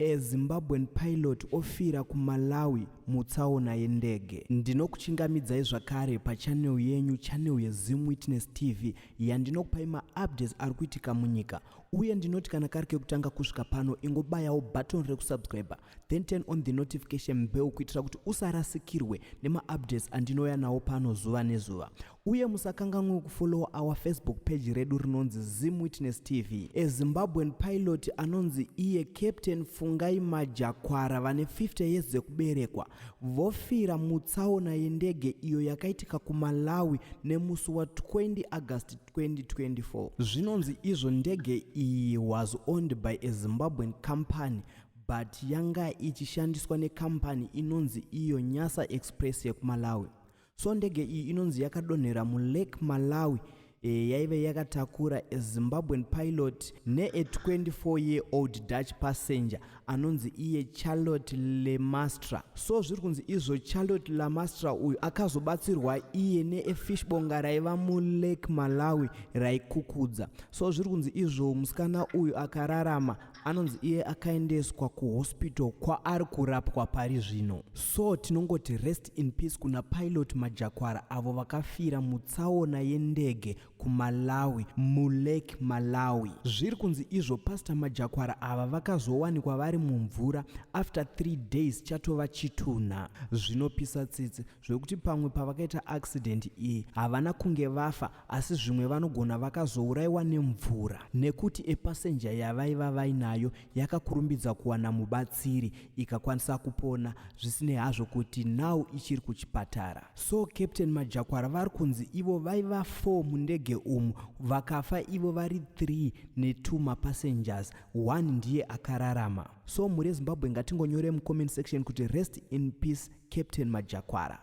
A Zimbabwean pilot ofira kuMalawi mutsaona yendege. Ndinokuchingamidzai zvakare pachannel yenyu, channel yeZim Witness TV, yandinokupai maupdates ari kuitika munyika. Uye ndinoti kana kari kekutanga kusvika pano, ingobayawo button rekusubscriber, then turn on the notification bell kuitira kuti usarasikirwe nemaupdates andinouya nawo pano zuva nezuva. Uye musakanganwe kufollowa our Facebook page redu rinonzi Zim Witness TV. A Zimbabwean pilot anonzi iye Captain Fungai Majakwara vane 50 years dzekuberekwa vofira mutsaona yendege iyo yakaitika kuMalawi nemusi wa 20 August 2024. Zvinonzi izvo ndege iyi was owned by a Zimbabwean company but yanga ichishandiswa necompany inonzi iyo Nyasa Express yekuMalawi. So ndege iyi inonzi yakadonhera muLake Malawi yaive yakatakura a Zimbabwean pilot ne-a 24 year old Dutch passenger anonzi iye Charlotte Lemastra. So zviri kunzi izvo Charlotte Lamastra uyu akazobatsirwa iye ne-a bonga raiva muLake Malawi raikukudza. So zviri kunzi izvo musikana uyu akararama, anonzi iye akaendeswa kuhospital kwaari kurapwa pari zvino. So tinongoti rest in peace kuna pilot Majakwara avo vakafira mutsaona yendege kuMalawi, muLake Malawi. Zviri kunzi izvo Pastor Majakwara ava vakazowanikwa vari mumvura after 3 days chatova chitunha. Zvinopisa tsitsi zvekuti pamwe pavakaita accident iyi havana kunge vafa, asi zvimwe vanogona vakazourayiwa nemvura nekuti epassenger yavaiva vainayo yakakurumbidza kuwana mubatsiri ikakwanisa kupona, zvisinei hazvo kuti now ichiri kuchipatara. So Captain Majakwara vari kunzi ivo vaiva 4 mundege umu, vakafa ivo vari 3 ne2 mapassengers, 1 ndiye akararama. So mhuri yeZimbabwe, ngatingonyore mucomment section kuti rest in peace, Captain Majakwara.